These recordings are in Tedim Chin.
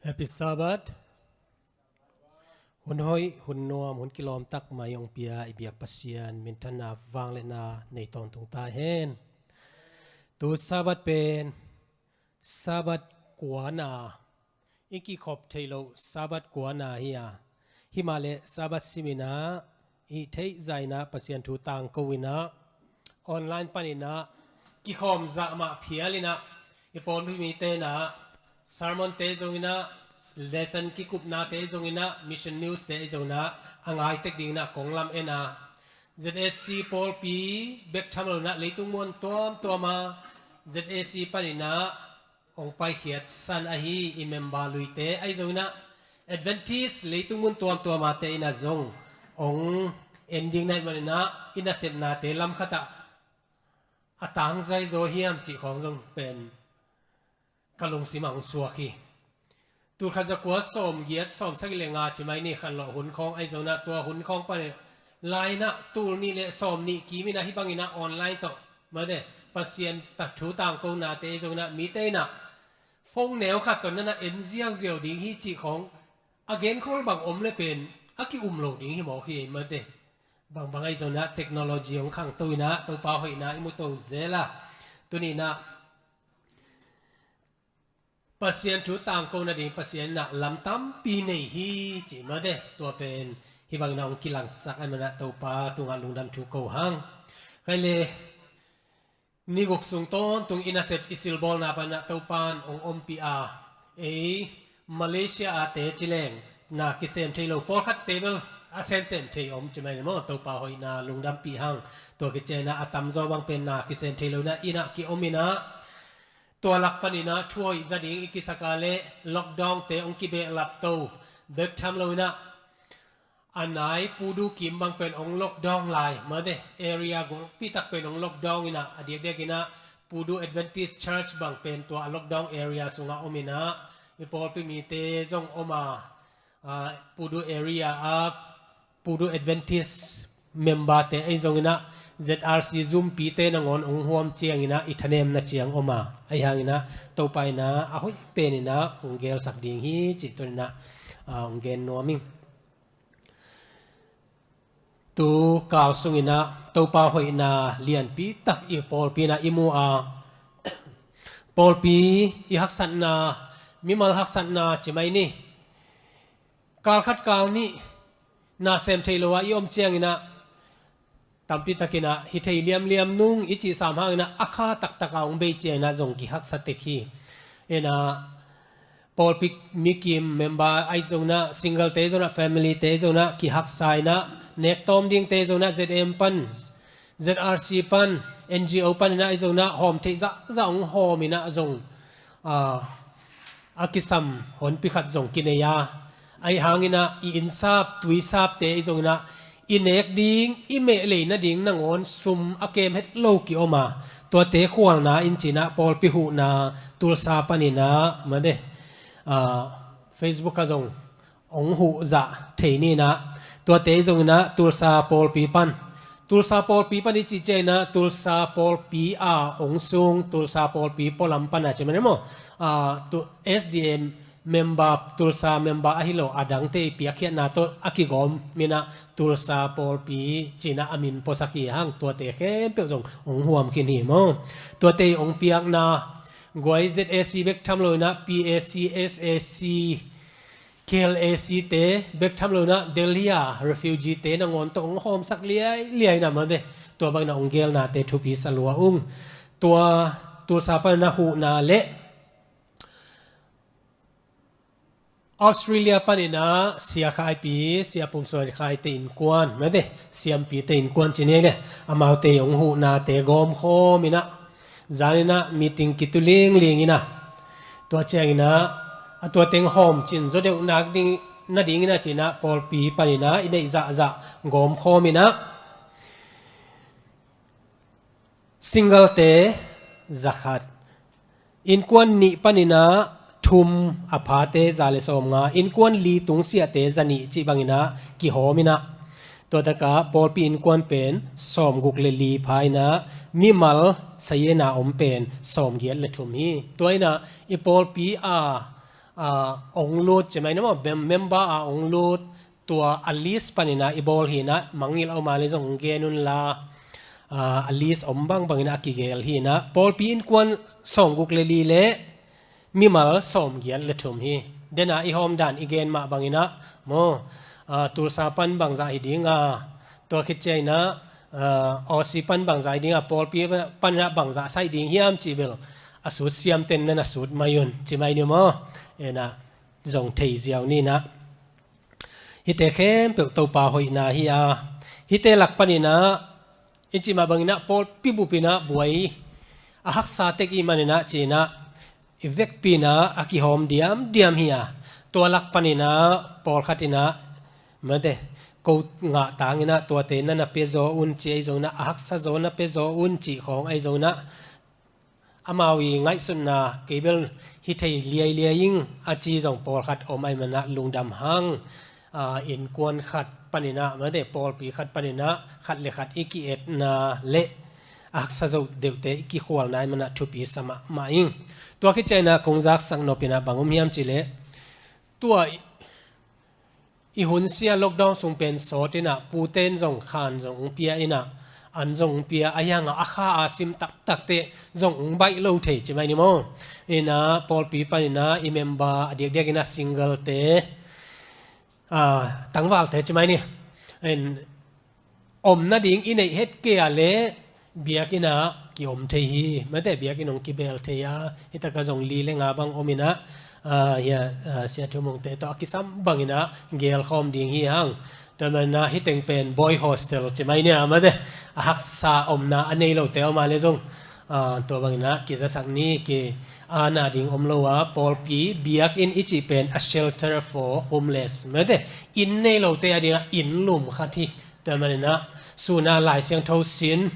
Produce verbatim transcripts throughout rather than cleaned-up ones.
Happy Sabbath. Hun hoih, hun nuam, hun kilawm tak mai hong pia i biak Pasian minthanna vangliatna nei tawntung ta hen. Tu Sabbath pen Sabbath kuana, i kikhop thei loh Sabbath kuana hi a, himahleh Sabbath simin ah i theih zah in ah Pasian thu tangko in ah online panin ah kikhawm zah mah phial in ah i pawlpi mite in ah sermon-te zong in ah, lesson kikupnate zong in ah, mission news-te zong in ah a ngai tek dingin ah kong lam-en a, Z A C pawlpi bek tham lo in ah leitung mun tuamtuam ah Z A C panin ah hong paikhiatsan ahi i member luite ahi zong in ah, Adventist leitung mun tuamtuam ate in ah zong hong en ding na hih manin ah i nasepnate lam khat ah a tangzai zaw hiam cih khawng zong pen ka lungsim ah hong suak hi. Tulkhat zakua sawmgiat, sawmsagih le nga ci mai ni, khanlawh hun khawng ahi zong in ah, tua hun khawng panin lai in ah tul nih le sawmnih kim in ah hih bangin ah online tawh mate Pasian thu tangkonate ahi zong in ah mite in ah phone neu khat tawh na na en ziauziau ding hi cih khawng a genkhol bang om le pen a ki-um lo ding hi mawk hi mate. Bangbang ahi zong in ah technology hong khangto in ah Topa hoihna i mu to zel a, tuni in ah Pasian thu tangko nading Pasian in ah lam tampi nei hi cih mate. Tua pen hih bangin ah hong kilangsak ahih manin ah Topa tungah lungdam thu ko hang. Khai le ni guk sung tawntung i nasep i silbawlna panin ah Topa in hong ompih a, ei Malaysia ate ci leng na kisem thei lo, pawlkhatte bel a semsem thei om ci mai ni maw. Topa hoihna lungdampih hang. Tua kician ah a tamzaw bang pen na kisem thei lo in ah inn ah ki-om in ah tua lak panin ah thu hoih za ding i kisak a le lockdown-te hong kibehlap to bek tham lo in ah a nai Pudu kim bang pen hong lockdown lai mate, area golpi tak pen hong lockdown in ah a diakdiak in ah Pudu Adventist Church bang pen tua a lockdown area sungah om in ah i pawlpi mite zong om a, ah, Pudu area ah Pudu Adventist member-te ahi zong in ah Z R C Zoom-pite nangawn hong huam ciang in ah i thanemna ciang om a, ahi hang in ah Topa in ah a hoih pen in ah hong gelsak ding hi cih tuni in ah, ah, hong gen nuam ing. Tu kal sung in ah Topa hoihna lianpi tak i pawlpi in ah i mu a, pawlpi i haksatna, mimal haksatna ci mai ni, kal khat kal nih na sem thei lo ah i om ciang in ah tampi tak in ah hi thei liamliam nung i cih sam hang in ah a kha taktak ah hong bei ciang in ah zong kihaksa tek hi. In ah pawlpi mikim member ahi zong in ah, single-te zong in ah, family-te zong in ah kihaksa in ah, nek tawm dingte zong in ah Z M pan, Z R C pan, N G O pan in ah ahi zong in ah hawm theih zahzah hong hawm in ah zong, ah, a kisam honpi khat zong kinei a, ahi hang in ah i innsap tuisapte ahi zong in ah i nek ding i mehlei nading nangawn sum a kem het lo ki-om a, tuate khualna in ci in ah pawlpi huhna Tulsa panin ah mate, ah, Facebook ah zong hong huh zah thei ni in ah, tuate zong in ah Tulsa pawlpi pan, Tulsa pawlpi pan i cih ciang in ah Tulsa pawlpi a hong sung Tulsa pawlpi pualam pan a ci mai ni maw, ah, tu S D M member, Tulsa member ahi lo a dangte i piakkhiatna tawh a kigawm in ah Tulsa pawlpi ci in ah a min puasak hi hang, tuate khempeuh zong hong huam khin hi maw. Tuate hong piakna guai Z A C bek tham lo in ah P A C, S A C, K L A C-te bek tham lo in ah Delhi a refugee-te nangawn tawh hong hawmsak liailiai in ah mate, tua bang in ah hong gelnate thupi sa lua ung. Tua Tulsa pan in ah huhna le Australia pan in ah Sia Khaipi, Sia Pum Suan Khaite innkuan mate, siampite innkuan ci ni le, amaute hong huhnate gawmkhawm in ah zan in ah meeting kitu lingling in ah, tua ciang in ah a tua teng hawm cin zaw deuh nak ding nading in ah ci in ah pawlpi pan in ah i neih zahzah gawmkhawm in ah single-te zakhat, innkuan nih pan in ah thum a phate za le sawmnga, innkuan li tungsiahte zanih cih bang in ah kihawm in ah, tua tak ah pawlpi innkuan pen sawmguk le li pha in ah mimal sayena om pen sawmgiat le thum hi. Tua in ah i pawlpi a ah, ong lut ci mai ni maw, mem-, member a ong lut, tua a list panin ah i bawl hi in ah, mangngilh a om a leh zong ong gen un la, ah, a list om bangbang in ah a kigel hi in ah, pawlpi innkuan sawmguk le li le mimal sawmgiat le thum hi. Den a i hawm dan i gen mah bangin ah maw, ah, Tulsa pan bangzah hi ding a, tua khit ciang in ah, ah, Aussie pan bangzah hi ding a, pawlpi panin ah bangzah sai ding hiam cih bel a sut siamten na na sut mai un ci mai ni maw. In ah zong thei ziau ni in ah. Hihte khempeuh Topa hoihna hi a, hihte lak panin ah i cih mah bangin ah pawlpi bup in ah buai a haksa tek i hih manin ah ci in ah i vekpi in ah a kihawm diamdiam hi a, tua lak panin ah pawlkhat in ah mate, ko ngah tang in ah tuate na na pia zaw un ci, ahi zongin ah a haksa zaw na pia zaw un cih khawng, ahi zongin ah amau i ngaihsutna kei bel hi thei liailiai ing a ci zong pawlkhat om ahih manin ah lungdam hang. Ah, innkuan khat panin ah mate, pawlpi khat panin ah khat le khat i ki-etna le a haksa zo deuhte i kikhualna ahih manin ah thupi sa mahmah ing. Tua khit ciang in ah kong zaksak nop in ah bang om hiam cih leh, tua i, i hun sia lockdown sung pen sawt in ah pute in zong khan zong ong pia in ah, an zong ong pia, ahi hang a a kha a sim taktakte zong ong baih lo thei ci mai ni maw. In ah pawlpi panin ah i member a diakdiak in ah singlete, ah, tangvalte ci mai ni, in om nading i neih het kei a leh biakinn ah ki-om thei hi. Mate, biakinn hong kibel thei a, hih takah zong li le nga bang om in ah, ah, hia, ah, Sia Thu Mungte tawh a kisam bangin ah gelkhawm ding hi hang. Tua manin ah hih teng pen boy hostel ci mai ni a, mate, a haksa omna a nei lote om a leh zong, ah, tua bangin ah kizasak ni, ki-ana ding om lo a, pawlpi biakinn i cih pen a shelter for homeless, mate, inn nei lote a dingah inn lum khat hi. Tua manin ah sun a Lai Siangtho sin,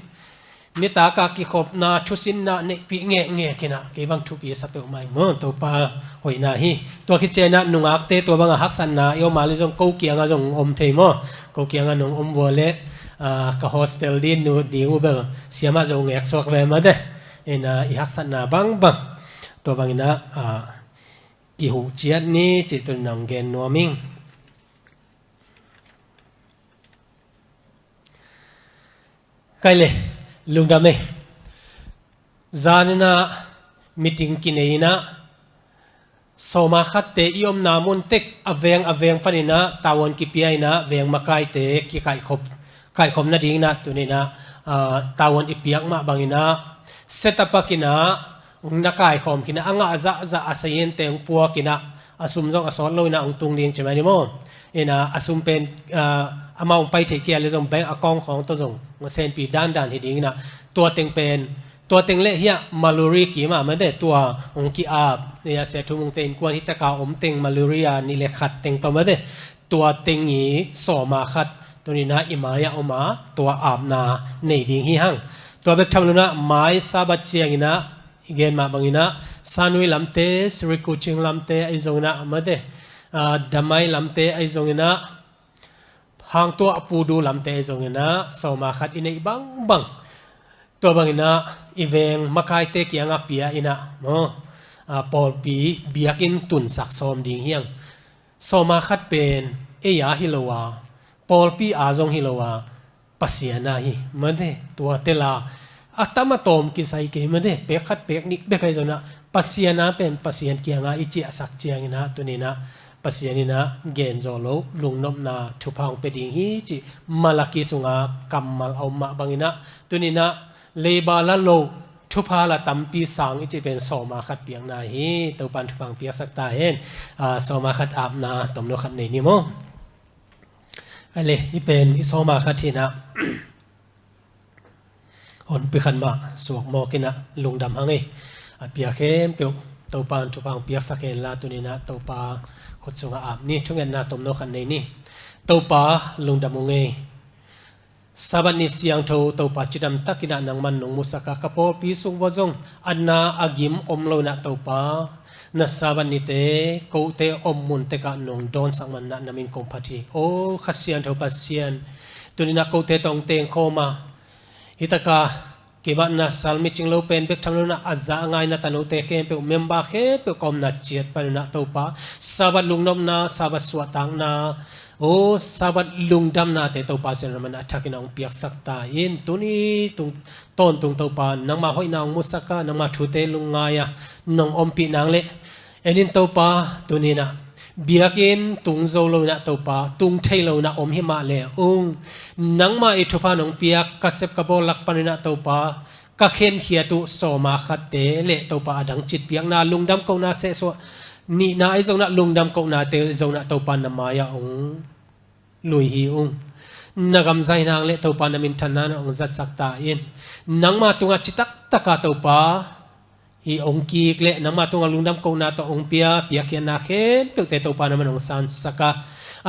nitak a kikhopna, thusinna neihpih ngekngek in ah kei bang thupi sa peuhmah ing maw. Topa hoihna hi. Tua khit ciang in ah nungakte tua bang a haksatna i om a leh zong ko kiangah zong om thei maw. Ko kiangah nong om vua leh, ah, ka hostel ding uh bel siamah zong ngek suak ve, mate. In ah i haksatna bangbang tua bangin ah, ah, kihuh ciat ni cih tuni-in ah hong gen nuam ing. Kei le, lungdam ei. Zan in ah meeting kinei in ah, sawma khatte i omna mun tek a veng a veng panin ah tavuan kipia in ah veng makaite kikaihkhop, kaihkhop nadingin ah tuni-in ah, ah, tavuan i piak mah bangin ah set a pak in ah na kaikhawm khin a, a ngah zahzah a saziante hong puak in ah, a sum zong a sawt lo in ah hong tung ding ci mai ni maw. In ah a sum pen, ah, amau hong pai theih kei a leh zong bank account khawng tawh zong hong senpi dandan hi ding in ah, tua teng pen, tua teng le hiah Maluri kim a, mate, tua hong ki-ap, hiah Sia Thu Mungte innkuan hih takah om teng Maluri a nih le khat teng tawh, mate, tua teng i sawma khat tuni-in ah i mai-ah om a, tua apna nei ding hi hang. Tua bek tham lo-in ah mai Sabbath ciangin ah i gen mah bangin ah Sanui lamte, Sri Kuching lamte ahi zongin ah, mate, ah, Damai lamte ahi zongin ah, Hangtua, Pudu lamte ahi zongin ah sawma khat i neih bangbang, tua bangin ah i veng makaite kiangah pia in ah maw, ah, pawlpi biakinn tunsak sawm ding hi hang. Sawma khat pen ei a hi lo a, pawlpi a zong hi lo a, Pasian a hi, mate, tua tel a, a tam a tawm kisai kei, mate, pek khat pek nih bek ahi zongin ah Pasian a pen Pasian kiangah i ciahsak ciangin ah tuni-in ah Pasian in ah gen zawh loh lungnopna thupha hong pia ding hi cih Malaki sunga kammal a om mah bangin ah tuni-in ah leiba la loh, thupha la tampi sang i cih pen sawma khat piakna hi. Topa'n thupha hong piaksak ta hen. Ah, sawma khat apna tomno khat nei ni maw. Ai le, hih pen i sawma khat hi-in ah honpi khat mah suak mawk in ah lungdam hang ei. A piak khempeuh Topa'n thupha hong piaksak hen la, tuni-in ah Topa khut sungah ap ni. Thungetna tomno khat nei ni. Topa, lungdam ung ei. Sabbath ni siangtho Topa, cidam takin ah nangman nong musak a, ka pawlpi sung vua zong a na a gim om lo-in ah Topa, na Sabbath nite kote om mun tekah nong dawnsak manin ah na min kong phat hi. O Kha Siangtho Pasian, tuni-in ah kote tawh hong tengkhawm a, hih takah Keimah na sal micing lo pen bek tham lo in ah, a za a ngai na tanote khempeuh, member khempeuh ka omna ciat panin ah Topa, Sabbath lungnopna, Sabbath suahtakna, aw Sabbath lungdamnate Topa sian na man a thakin ah hong piaksak ta in. Tuni tung tawntung Topa, nangma hoihna hong musak a, nangma thute lungngai a nong ompih nang leh en in Topa, tuni in ah biakinn tung zo lo in ah Topa, tung thei lo in ah om hi mah leh ung, nangma i thupha nong piak ka sep ka bawl lak panin ah Topa, ka khenkhiat uh sawma khatte leh Topa, a dang citpiakna, lungdam kohna sehsuah nihna ahi zongin ah, lungdam kohnate zongin ah Topa, na mai-ah hong lui hi ung. Na gam zai nang leh Topa, na minthanna na hong zatsak ta in. Nangma tungah citaktak a Topa, hih hong kik leh nangma tungah lungdam kohna tawh hong pia piakkhiatna khempeuhte Topa, na man hong sansak a,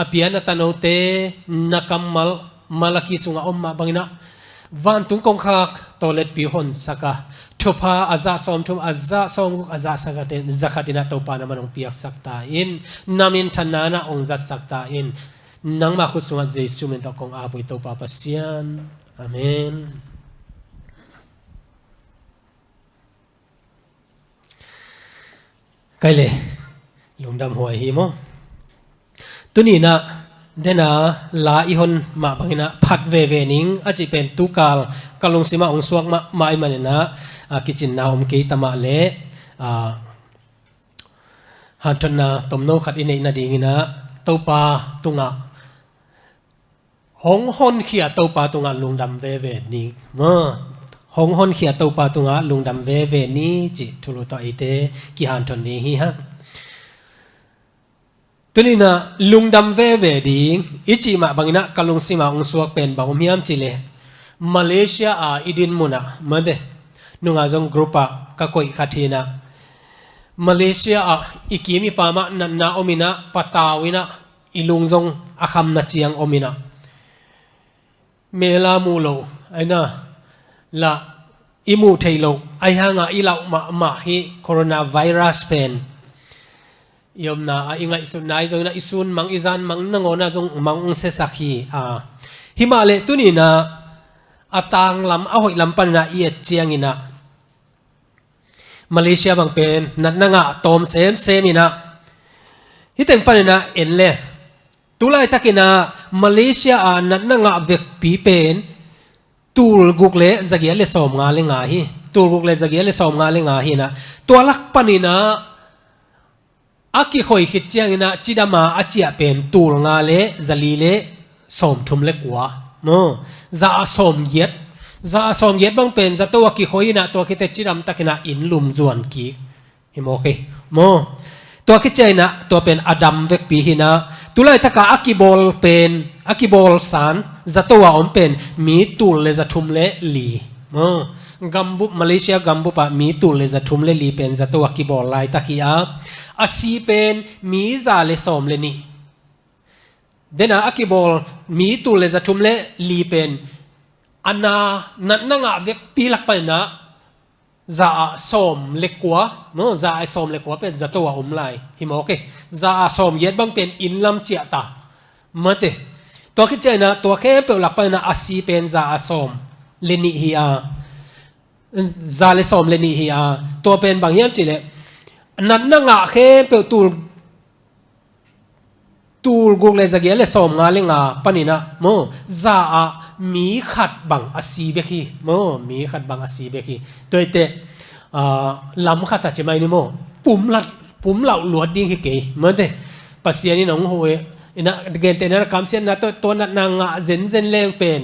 a pian a tanote na kammal Malaki sungah om mah bangin ah, vantung kongkhak tawletpi honsak a, thupha a zah sawmthum, a zah sawmguk, a zah zakhat in, zakhat in ah Topa, na man hong piaksak ta in. Na minthanna na hong zatsak ta in. Nangma khut sungah Jesu min tawh kong ap uh hi Topa Pasian. Amen. Kai le, lungdam huai hi maw. Tuni in ah, den a la i hon mah bangin ah phat veve ning a cih pen tukal ka lungsim ah hong suak mahmah ahih manin ah, a kicinna om kei ta mah leh, a, hanthotna tomno khat i neih nadingin ah Topa tungah hong honkhia Topa tungah lungdam veve ni. Maw, hong honkhia Topa tungah lungdam veve ni cih thulu tawh eite kihanthot ni hi hang. Tuni in ah lungdam veve ding i cih mah bangin ah ka lungsim ah hong suak pen bang om hiam cih leh, Malaysia a i din mun ah, mate, nungah zong group ah ka koih khat hi in ah, Malaysia ah i kim i pam ah natna om in ah, patau in ah, i lung zong a khamna ciang om in ah, mel a muh loh, ahi na, lah i muh theih loh, ahi hang a i lauh mahmah hih coronavirus pen i omna ah i ngaihsutna ahi zongin ah, i sun mang, i zan mang nangawn ah zong mang hong siasak hi. A, hi mah leh tuni in ah a tanglam, a hoih lam panin ah i et ciangin ah, Malaysia bang pen natna ngah tawm semsem in ah, hih teng panin ah en le, tu laitakin ah Malaysia a natna ngah vekpi pen tul guk le za giat le sawmnga le nga hi. Tul guk le za giat le sawmnga le nga hi in ah, tua lak panin ah a kikhoi khit ciangin ah cidam a a ciah pen tul nga le za li le sawmthum le kua. Maw, za a sawmgiat, za a sawmgiat bang pen zato a kikhoi in ah, tua khit teh cidam takin ah inn lum zuan kik hi mawk hi. Maw, tua khit ciangin ah tua pen a dam vekpi hi in ah, tu laitak a a kibawl pen, a kibawl san zato a om pen mi tul le za thum le li. Maw, gambup, Malaysia gambup ah mi tul le za thum le li pen zato a kibawl laitak hi a, a si pen mi za le sawm le nih. Den a a kibawl mi tul le za thum le li pen a na, natna ngah vekpi lak panin ah za a sawm le kua, maw, za a sawm le kua pen zato a om lai hi mawk hi. Za a sawmgiat bang pen inn lam ciah ta, mate. Tua khit ciangin ah tua khempeuh lak panin ah a si pen za a sawm le nih hi a, za le sawm le nih hi a, tua pen bang hiam cih leh, natna ngah khempeuh tul, tul guk le za giat le sawmnga le nga panin ah, maw, za ah mi khat bang a si bek hi. Maw, mi khat bang a si bek hi. Tua hi teh, ah, lam khat a ci mai ni maw, pum lat, pum lauh luat ding hi kei, mate. Pasian in hong huh in ah, gentehna, kamsiatna tawh tua natna ngah zenzen leng pen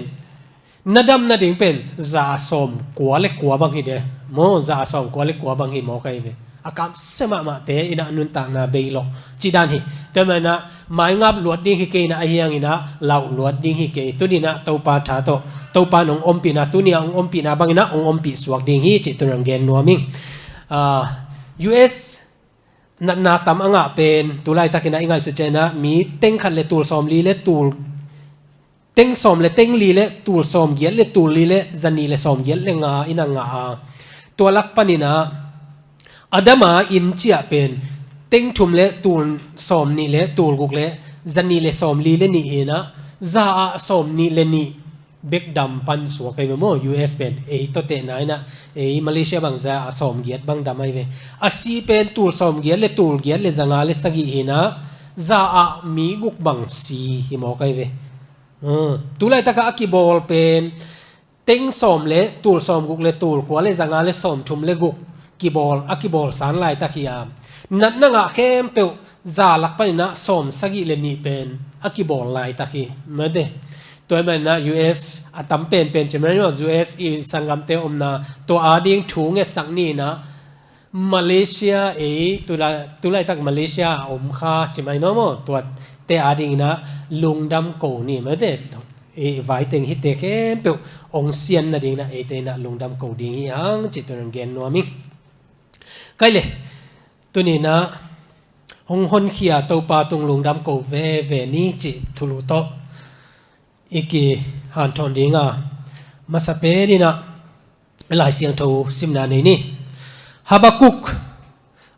na dam nading pen za a sawm kua le kua bang hi de. Maw, za a sawm kua le kua bang hi mawk ahi ve. A kamsia mahmahte in ah nuntakna bei lawh ci dan hi. Tua manin ah maingap luat ding hi kei in ah, ahi hangin ah lauh luat ding hi kei. Tuni in ah Topa tha tawh, Topa in hong ompihna, tuni a hong ompihna bangin ah hong ompih suak ding hi cih tuni in gen nuam ing. Ah, U S natna tam a ngah pen tu laitakin ah i ngaihsut ciangin ah mi teng khat le tul sawm li le tul, teng sawm le teng li le tul sawm giat le tul li le za nih le sawm giat le nga in a ngah a, tua lak panin ah a dam a inn ciah pen teng thum le tul sawm nih le tul guk le za nih le sawm li le nih hi in ah, za ah sawm nih le nih bek dam pan suak ahi ve maw. U S pen ei tawh tehna inah, ei Malaysia bangza a sawmgiat bang dam ahi ve. A si pen tul sawmgiat le tul giat le zanga le sagih hi inah, za ah mi guk bang si hi mawk ahi ve. Hmm. Tulaitakah a kibawl pen teng sawm le tul sawmguk le tul kua le zanga le sawmthum le guk kibawl, a kibawl san laitak hi a, natna ngah khempeuh za lak paninah sawmsagih le nih pen a kibawl laitak hi. Mate. Tua hi maninah U S a tam penpen ci mai maw, U S i sanggamte omna tua ading thu ngetsak ni inah, Malaysia ei, tulai, tulaitak Malaysia a om kha ci mai maw, tuate adinginah lungdam ko ni mate. Ei vaiteng hite khempeuh ong sian nadinginah eite inah lungdam ko ding hi hang cih tuan gen nuam ing. Kai le, tuninah hong honkhia Topa tung lungdam ko veve ni cih thulu tawh i kihanthawn dinga, masa peninah Lai Siangtho simna nei ni. Habakuk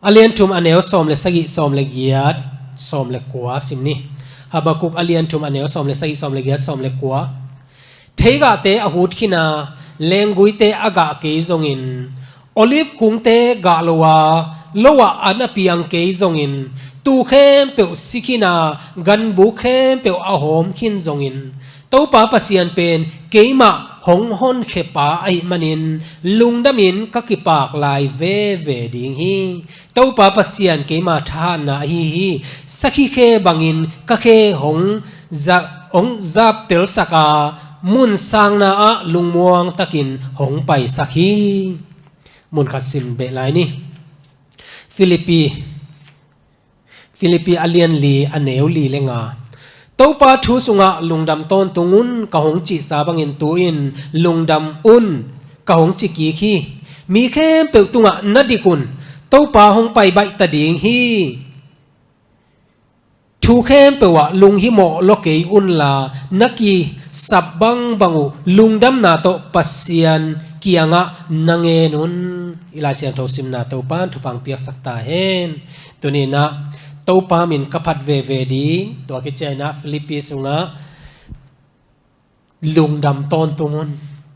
a lian thum a neu sawm le sagih, sawm le giat, sawm le kua sim ni. Habakuk a lian thum a neu sawm le sagih, sawm le giat, sawm le kua. Theigahte a hut khina, lengguite a gah kei zongin, olive kungte gah lo a, lo ah an a piang kei zongin, tuu khempeuh si khina, ganbuk khempeuh a hawm khin zongin, Topa Pasian pen keimah hong honkhepa ahih manin lungdamin ka kipak lai veve ding hi. Topa Pasian keima thahatna ahi hi. Sakhi khe bangin ka khe hong za-, hong zaptelsak a, mun sangna ah lungmuang takin hong paisak hi. Mun khat sim beh lai ni. Filipi, Filipi a lian li a neu li le nga. Topa thu sungah lungdam tawntung un, ka hong cihsa bangin tu-in lungdam un, ka hong ci kik hi. Mi khempeuh tungah na dik un, Topa hong pai baih ta ding hi. Thu khempeuh ah lunghimawh law kei unla, na kisap bangbang uh lungdamna tawh Pasian kiangah na ngen un. I Lai Siangtho simna Topa in thupha piaksak ta hen. Tuninah Topa min ka phat veve ding, tua kicianah Filipi sungah lungdam tawntung un.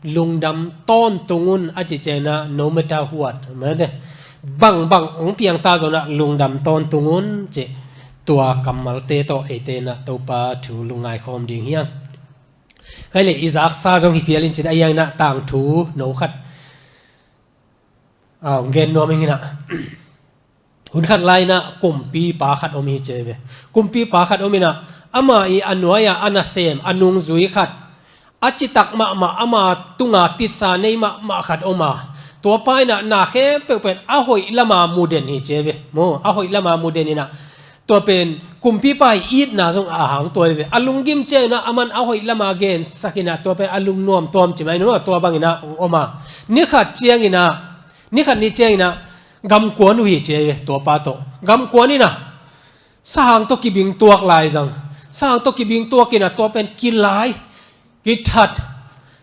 Lungdam tawntung un a ci cianah, no matter what, mate, bangbang hong piangta zonah lungdam tawntung un ci. Tua kammalte tawh eite inah Topa thu lungngai khawm ding hi hang. Kai le i zaksa zong hi phial in cin a ianginah tangthu no khat a hong gen nuam inginah. Hun khat lai inah kumpipa khat om hi ci ve. Kumpipa khat om inah, ama i a nuai-ah a nasem a nungzui khat, a citak mahmah ama tunga titsa nei mahmah khat om a, tuapa inah na khempeuh pen a hoih lama muden hi ci ve. Maw, a hoih lama muden inah, tua pen kumpipa i itna zong a hang tua hi ve. A lunggim cianginah aman a hoih lama gensak inah, tua pen a lungnuam tuam ci mai nuam, tua banginah hong om a. Ni khat cianginah, ni khat ni cianginah, gamkuan uh hi ci ve, tuapa tawh. Gamkuan inah, sahang tawh kibing tuak lai zang. Sahang tawh kibing tuak inah, tua pen kilai, kithat.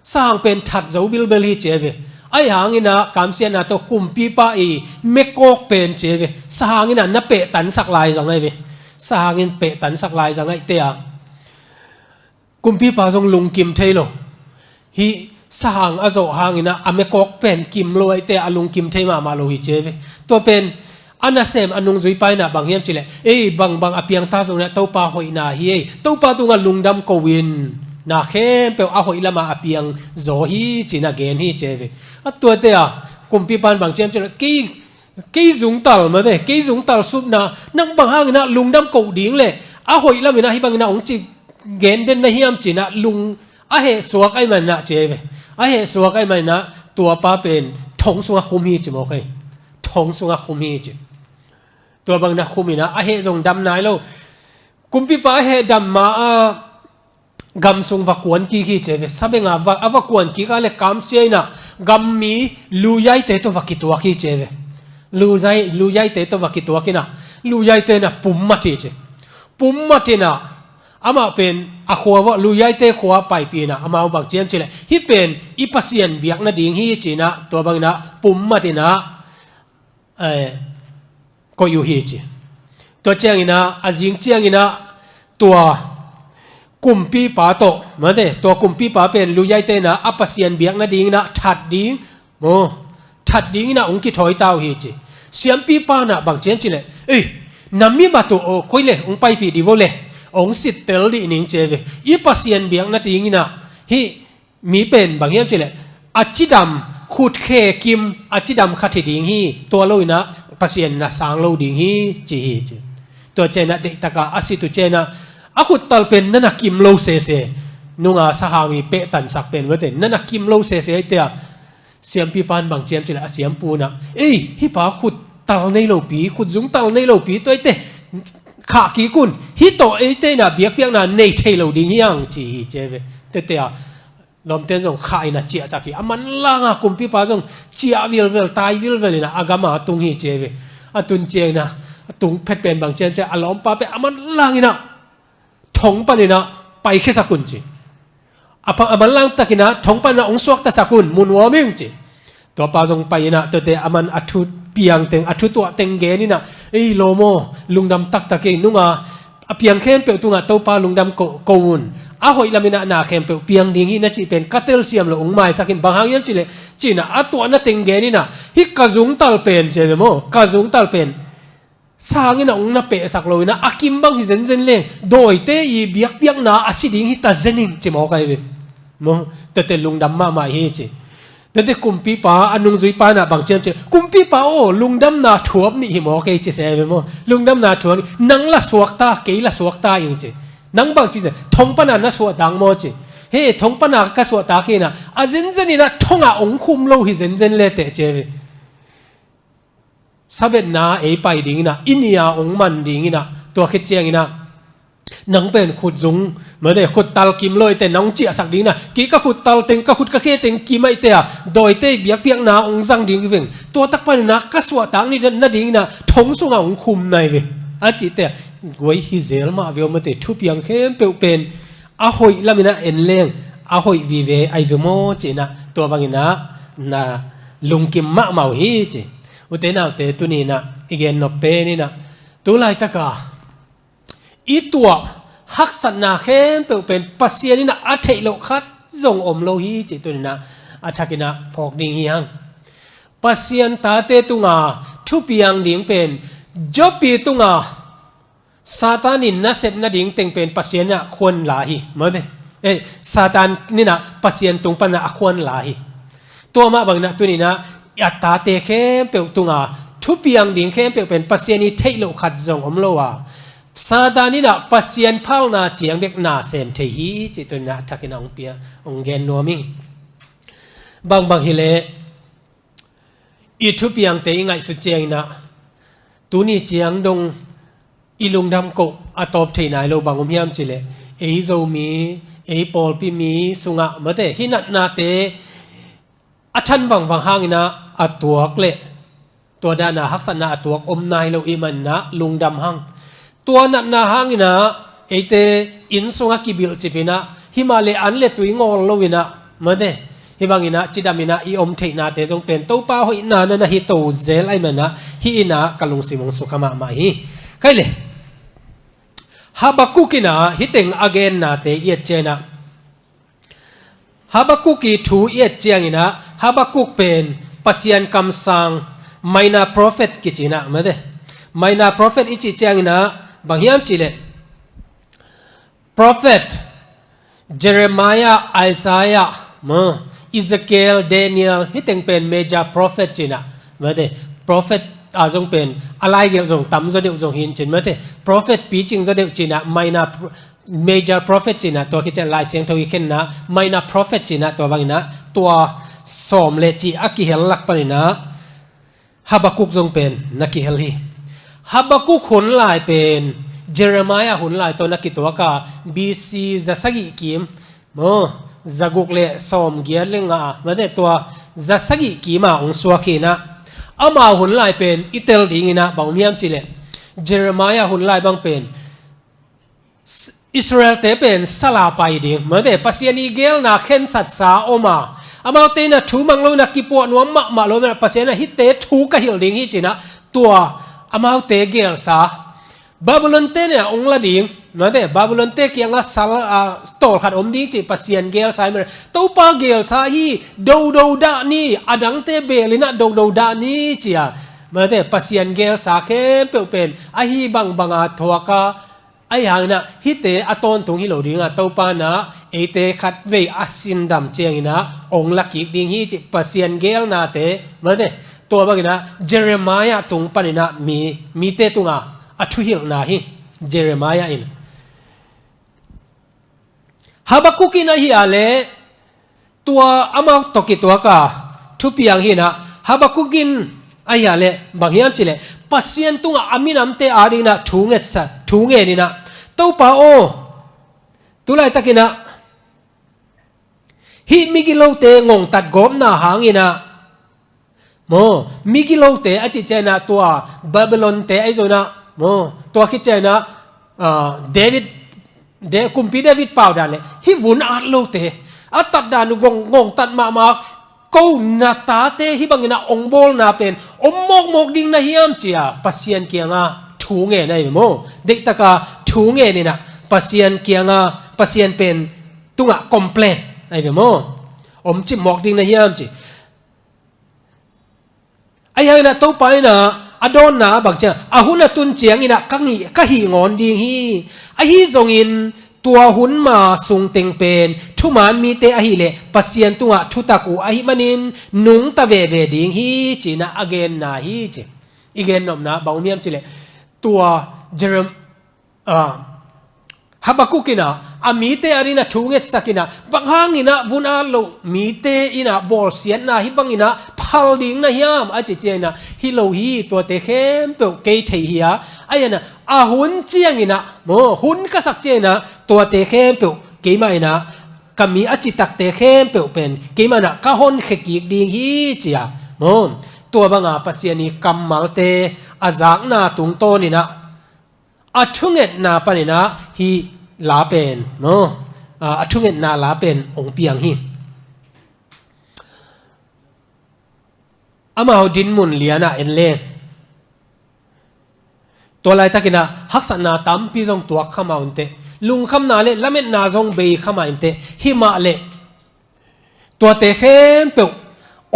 Sahang pen that zo bilbel hi ci ve. Ahi hanginah, kamsiatna tawh kumpipa i mekawk pen ci ve. Sahang inah na pehtansak lai zang ahi ve. Sahang in pehtansak lai zang ahi te a. Kumpipa zong lungkim thei lo. Hih sahang a zawh hanginah a mekawk pen kim lo ahi te a lungkim thei mahmah lo hi ci ve. Tua pen a nasem a nungzuipa inah bang hiam cileh, ei, bangbang a piangta zonginah Topa hoihna hi ei. Topa tungah lungdam ko in, na khempeuh a hoih lama a piang zaw hi cinah gen hi ci ve. A tuate a kumpipa in bang ci hiam cileh, kei Kei zungtal mate, kei zungtal supna, nang bang hanginah lungdam ko ding le a hoih laminah hih banginah hong ci gen den na hiam cinah lung a hehsuak ahi maninah ci ahi ve. A hehsuak ahi maninah tuapa pen thong sungah khum hi ci mawk ahi. Thong sungah khum hi ci. Tua banginah khum inah a heh zong dam nai lo. Kumpipa a heh dam ma a gam sung va kuan kik hi ci ve. Sabenga va, a va kuan kik a le kamsia inah gammi luyaite tawh va kituak hi ci ve. Luyai, luyaite tawh va kituak inah luyaite inah pum mat hi ci. Pum mat inah amah pen a khua va, luyaite khua paipih inah amau bang ci hiam cileh, hih pen i Pasian biak nading hi cinah tua banginah pum mat inah, eh, koih uh hi ci. Tua cianginah, a zing cianginah tua kumpipa tawh, mate, tua kumpipa pen luyaite inah a Pasian biak nading inah that ding, maw, that ding inah hong kithawi ta uh hi ci. Siampipa inah bang ci hiam cih leh, ei, na mi mat uh, aw, koi le hong paipih dih vo le, hong sittel dih ning ci ve. I Pasian biak nading inah hih mi pen bang hiam cih leh, a cidam, khutkhe kim, a cidam khat hi ding hi, tua lo inah Pasian na sang lo ding hi ci hi ci. Tua ciang inah deihtak a a sit uh ciang inah a khuttal pen na na kim lo sese, nunga sahang i pehtansak pen, mate, na na kim lo sese, eite a siampipa in bang ci hiam cih leh, a siampu inah, ei, hih pa khuttal nei lopi, khutzungtal nei lopi, tua eite khah kik un, hih tawh eite inah biakpiakna nei thei lo ding hi hang ci hi ci ve. Tete a lawmten zong khah inah ciahsak hi. A manlang a kumpipa zong ciah vilvel, tai vilvel inah a gam a tung hi ci ve. A tun ciang inah, a tung phet pen bang ci hiam cih leh, a lawmpa pen a manlang inah thong pan inah paikhiasak un ci. A pa, a manlang tak inah thong pan inah hong suaktasak un, mu nuam ing ci. Tua pa zong pai inah tuate a man a thu piang teng, a thu tuah teng gen inah, ei lawm aw, lungdam taktak ei, nunga a piang khempeuh tungah Topa lungdam ko, ko un. A hoih lam inah na khempeuh piang ding hi na cih pen ka telsiam lo, hong maisak in, bang hang hiam cih leh, ci inah a tuahna teng gen inah, hih ka zungtal pen ci ve maw, ka zungtal pen sang inah hong na pehsak lo inah, a kim bang hi zenzen le, dawite i biakpiakna a si ding hi ta zen ing ci mawk ahi ve. Maw, tete lungdam mahmah hi ci. Tete kumpipa, a nungzuipa inah bang ci hiam cih leh, kumpipa aw, lungdamna thuap nih hi mawk ei ci se ve maw. Lungdamna thuap nih, nang la suakta, kei la suakta ing ci. Nang bang ci se, thong pan a na suahtak maw ci. He, thong pan a ka suahtak hi inah, a zenzen inah thong ah hong khum lo hi zenzen le teh ci ve. Sabetna ei pai ding inah, i ni a hong man ding inah, tua khit ciang inah, nang pen khutzung, mate, khuttal kim lo eite nang hong ciahsak ding inah, kei ka khuttal teng, ka khut ka khe teng kim a eite a, dawite biakpiakna hong zang ding veng. Tua tak pan inah ka suahtak ni nading inah thong sungah hong khum nai ve, a cihte a, guai hi zel mah ve aw, mate, thupiang khempeuh pen a hoih lam inah en leng a hoih vive ahi ve maw ci inah, tua bang inah na lungkim mahmah uh hi ci. Ute naute, tuni inah i gen nop pen inah, tu laitak a i tuah haksatna khempeuh pen Pasian inah a theih loh khat zong om lo hi ci, tuni inah a thak inah phawk ding hi hang. Pasian tate tunga thupiang ding pen Job i tunga Satan in nasep nading teng pen Pasian inah khuan la hi, mate. Eh, Satan inah Pasian tung pan inah a khuan la hi. Tua mah bang inah tuni inah a tate khempeuh tunga thupiang ding khempeuh pen Pasian i theih loh khat zong om lo a, Satan inah Pasian phalna ciang bek na sem thei hi ci, tuni inah a thak inah hong pia, hong gen nuam ing. Bangbang hi leh, i thupiangte i ngaihsut ciang inah, tuni ciang dong i lungdam koh a tawp thei nai lo, bang om hiam cih leh, ei Zomi, ei pawlpi mi sungah, mate, hih natnate a than vangvang hang inah a tuak leh, tua dan a haksatna a tuak om nai lo i hih man inah lungdam hang. Tua natna hang inah eite inn sungah kibilh cip inah, himahleh an le tui ngawl lo inah, mate, hih bang inah cidam inah i om theihnate zong pen Topa hoihna na na hi to zel ahi man inah, hih inah ka lungsim hong sukha mahmah hi. Khai le, Habakuk inah hih teng a gennate i et ciang inah, Habakuk i thu i et ciang inah, Habakuk pen Pasian kamsang, minor prophet kici inah, mate. Minor prophet i cih ciang inah bang hiam cih leh, prophet Jeremiah, Isaiah, maw, Ezekiel, Daniel, hih teng pen major prophet ci inah, mate. Prophet a zong pen a laigelh zong tam zaw deuh zong hi in cin, mate. Prophet picing zaw deuh ci inah, minor pro-, major prophet ci inah, tua khit ciang Lai Siangtho i khenna minor prophet ci inah, tua bang inah tua sawm le cih a kihel lak pan inah Habakuk zong pen na kihel hi. Habakuk hun lai pen Jeremiah hun lai tawh na kituak a, B C za sagih kim, maw, za guk le sawm giat le nga, mate, tua za sagih kim a hong suak hi inah, amau hun lai pen i tel ding inah bang om hiam cih leh, Jeremiah hun lai bang pen Israelte pen sal a pai ding, mate, Pasian i geelna khensatsa om a, amaute inah thu mang lo inah kipuah nuam mahmah lo inah, Pasian inah hihte thu ka hilh ding hi ci inah, tua amaute geelsa, Babylonte inah hong la ding, Mate, Babylon te kiangah sal, a, tawlkhat om ding cih Pasian gelsa hi mate. Topa gelsa hi, dodo dah ni, adangte beel inah dodo dah ni cia. Mate, Pasian gelsa khempeuh pen ahi bangbanga thuaka, ahi hanginah hihte a tawntung hi lo dingah Topa inah eite khatvei a sindam cianginah ong lakik ding hi cih Pasian gelnate, mate, tua banginah Jeremiah tung paninah mi, mite tungah a thuhilhna hi. Jeremiah in, Habakkuk in ahi a leh tua amau tawh kituaka thupiang hinah, Habakkuk in ahi a leh bang hiam cih leh Pasian tungah a minamte adinginah thu ngetsa, thu ngeninah, Topa aw, tulaitakinah hih migilote ngongtat gawpna hanginah, maw, migilote a cih cianginah tua Babylon te ahi zonah, maw, tua khit cianginah, ah, David, De-, kumpi David pau dan le hih vun at lote a tat dan uh ngong, ngongtat mahmah, ko na tate hih banginah ong bawlna pen om mawkmawk ding na hiam cia Pasian kiangah thu ngen ahi ve maw. Deihtaka thu ngeninah Pasian kiangah, Pasian pen tungah complain ahi ve maw. Om cip mawk ding na hiam ci. Ahi hanginah Topa inah a dawnna a bang ciang, a hun a tun cianginah ka ngih, ka hih ngawn ding hi. Ahi zongin tua hun ma sungteng pen thuman mite ahileh Pasian tungah thutak uh ahi manin nungta veve ding hi, cinah a genna hi ci. I gennopna bang um hiam cileh tua Jerem-, ah, Habakkuk inah a mite adinginah thu ngetsakinah, bang hanginah vun at loh mite inah bawlsiatna hih banginah phal ding na hiam a ci cianginah, hi lo hi, tuate khempeuh kei thei hi a, ahi hanginah a hun cianginah, maw, hun ka sak cianginah tuate khempeuh keimah inah ka mi a citakte khempeuh pen keimah inah ka honkhia kik ding hi cia, maw. Tua banga Pasian i kammalte a zakna tungtawninah a thungetna paninah hih la pen, maw, a, a thungetna la pen ong piang hi. Amau dinmun lianah en le, tua laitakinah haksatna tampi zong tuak kha mah unteh, lungkhamna le lametna zong bei kha mah unteh, himah leh tuate khempeuh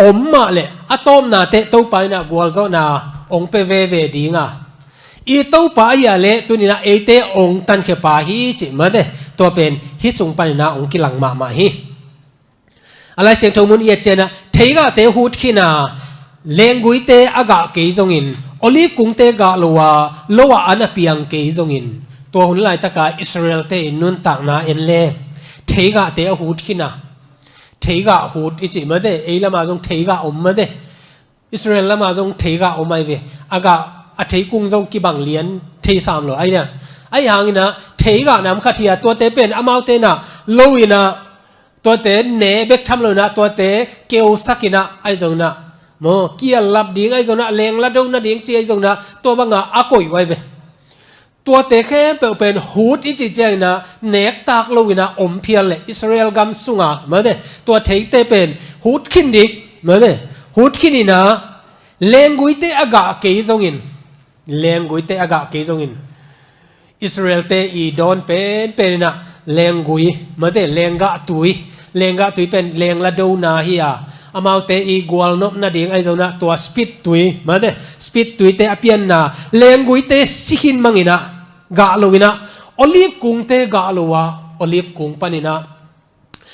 om mah leh a tawpna teh Topa inah gualzawhna ong pia veve dinga, i Topa ahi a leh tuninah eite ong tankhia pa hi cih mate, tua pen hih sung paninah ong kilang mahmah hi. A Lai Siangtho mun i et cianginah theigahte hut khin a, lengguite a gah kei zongin, olive kungte gah lo a, lo ah an a piang kei zongin, tua hun laitaka Israel-te in nuntakna en le, theigahte a hut khin a, theigah hut i cih mate, ei lamah zong theigah om mate. Israel lamah zong theigah om ahi ve. A gah a theikung zong kibang lian thei sam lo ahi nia. Ahi hanginah theigah nam khat hi a, tuate pen amaute inah lo inah, tuate ne bek tham lo inah, tuate keusak inah ahi zonginah, maw, kial lap ding ahi zonginah, lengla do nading ci ahi zonginah, tua banga a koih uh ahi ve. Tuate khempeuh pen hut i cih cianginah nektak lo inah om phial leh Israel gam sunga, mate, tua theite pen hut khin dik, mate, hut khin inah lengguite a gah kei zongin, lengguite a gah kei zongin, Israel-te i dawn penpen inah lenggui, mate, lenggah tui, lenggah tui pen lengla dona hi a, amaute i gualnop nading ahi zonginah tua spit tui, mate, spit tuite a pianna, lengguite si khin manginah gah lo inah, olive kungte gah lo a, olive kung paninah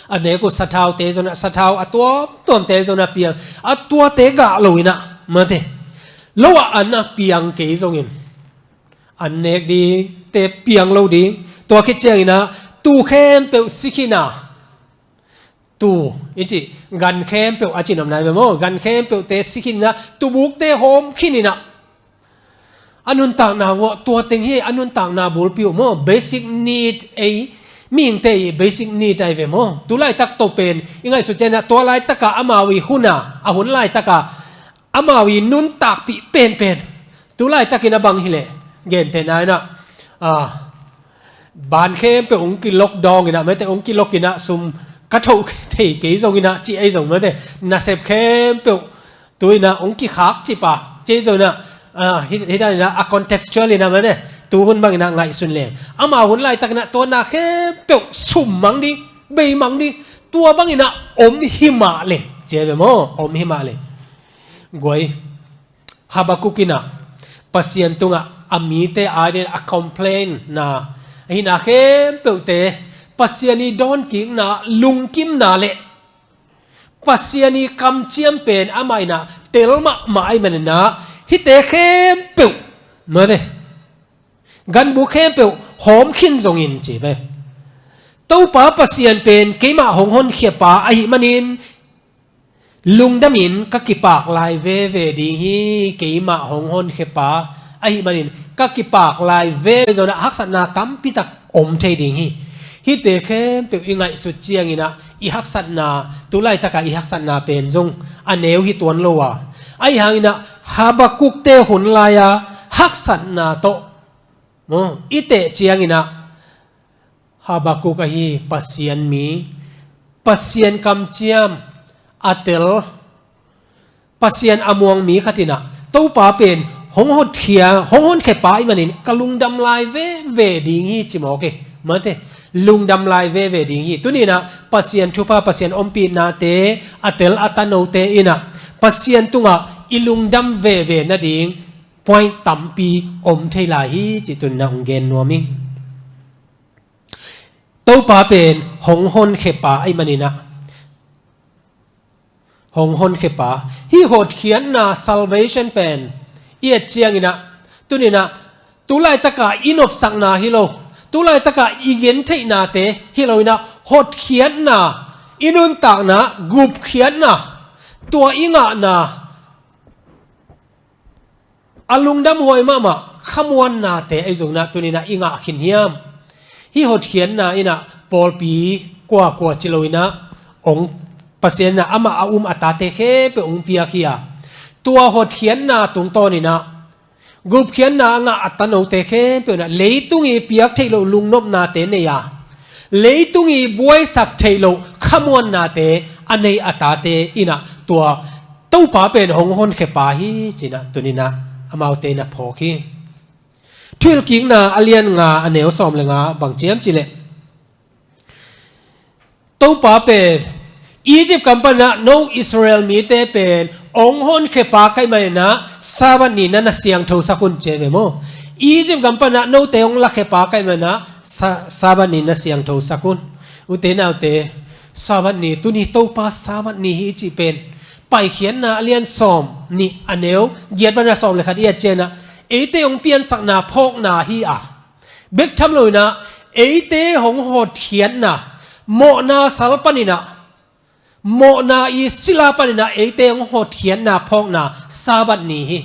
a nek uh sathaute zonginah, sathau a tuamtuamte zonginah piang, a tuate gah lo inah, mate, lo ah an a piang kei zongin, an nek dingte piang lo ding. Tua khit cianginah tuu khempeuh si khin a, tuu i cih gan khempeuh a cinopna hi ve maw, gan khempeuhte si khin inah, tuubukte hawm khin inah, a nuntakna vuah tua teng hi, a nuntakna bulpi uh maw, basic need, ei mihingte i basic need ahi ve maw. Tu laitak tawh pen i ngaihsut cianginah tua laitaka amau i huna, a hun laitaka amau i nuntakpih penpen, tu laitakin a bang hileh, gentehna inah, ah, ban khempeuh ong kilok dawng inah, mate, ong kilok inah, sum ka thoh thei kei zonginah ci ahi zong, mate, nasep khempeuh tu inah ong kikhak cip a ci ahi zonginah, ah, hi, hi dan inah a contextual inah, mate, Tu hun bangin ah ngaihsun leng, ama hun laitakin ah tua na khempeuh summang ding, beimang ding, tua bangin ah om himah leng, ci ve maw, om himah leng. Guai, Habakuk in ah Pasian tungah a mite adingin a complain na, a hina khempeuhte, Pasian i dawnkikna, lungkimna le Pasian i kamciam pen amah in ah tel mahmah ahih manin ah, hihte khempeuh, mate, ganbuk khempeuh hawm khin zongin ci ve. Topa Pasian pen keimah hong honkhia pa ahih manin, lungdamin ka kipak lai veve ding hi, keimah hong honkhia pa ahih manin ka kipak lai veve zongin ah haksatna tampi tak om thei ding hi. Hihte khempeuh i ngaihsut ciangin ah i haksatna, tu laitakah i haksatna pen zong a neu hi tuan lo a, ahih hangin ah Habakuk-te hun lai-a haksatna tawh, maw, i teh ciangin ah Habakuk ahi Pasian mi, Pasian kamciam a tel, Pasian a muang mi khat in ah, Topa pen hong honkhia, hong honkhia pa ahih manin ka lungdam lai veve ding hi, ci mawk hi. Mate, lungdam lai veve ding hi. Tuni in ah Pasian thupha, Pasian ompihna-te, a tel a tanote in ah Pasian tungah i lungdam veve nading point tampi om thei lai hi, ci tuni in ah hong gen nuam ing. Topa pen hong honkhia pa ahih manin ah, hong honkhia pa, hih hotkhiatna, salvation pen i et ciangin ah, tuni in ah tu laitakah i nopsakna hi lo, tu laitakah i gentheihnate hi lo in ah, hotkhiatna, i nuntakna gupkhiatna, tua i ngahna, a lungdamhuai mahmah khamuannate ahi zongin ah tuni in ah i ngah khin hiam? Hih hotkhiatna in ah pawlpi kuakua ci lo in ah, hong, Pasian in ah amah a um a tate khempeuh hong piak hi a, tua hotkhiatna tungtawnin ah gupkhiatna a ngah a tanote khempeuh in ah leitung i piak theih loh lungnopnate nei a, leitung i buaisak theih loh khamuannate a nei a tate in ah tua Topa pen hong honkhia pa hi, ci in ah tuni in ah amaute na phawk hi. Thuhilhkikna a lian nga, a neu sawm le nga bang ci hiam cih leh, Topa pen Egypt gam panin ah no Israel mite pen hong honkhia pa ka hih manin ah Sabbath ni na na siangthosak un, ci ve maw. Egypt gam panin ah note hong lakhia pa ka hih manin ah Sa-, Sabbath ni na siangthosak un. Ute naute, Sabbath ni, tuni Topa Sabbath ni hi cih pen Paikhiatna a lian sawm nih, a neu giat panin ah sawm le khat i et ciangin ah, eite hong piansakna phawkna hi a, bek tham lo in ah eite hong hotkhiatna, mawhna sal panin ah, mawhna i sila panin ah eite hong hotkhiatna phawkna Sabbath ni hi.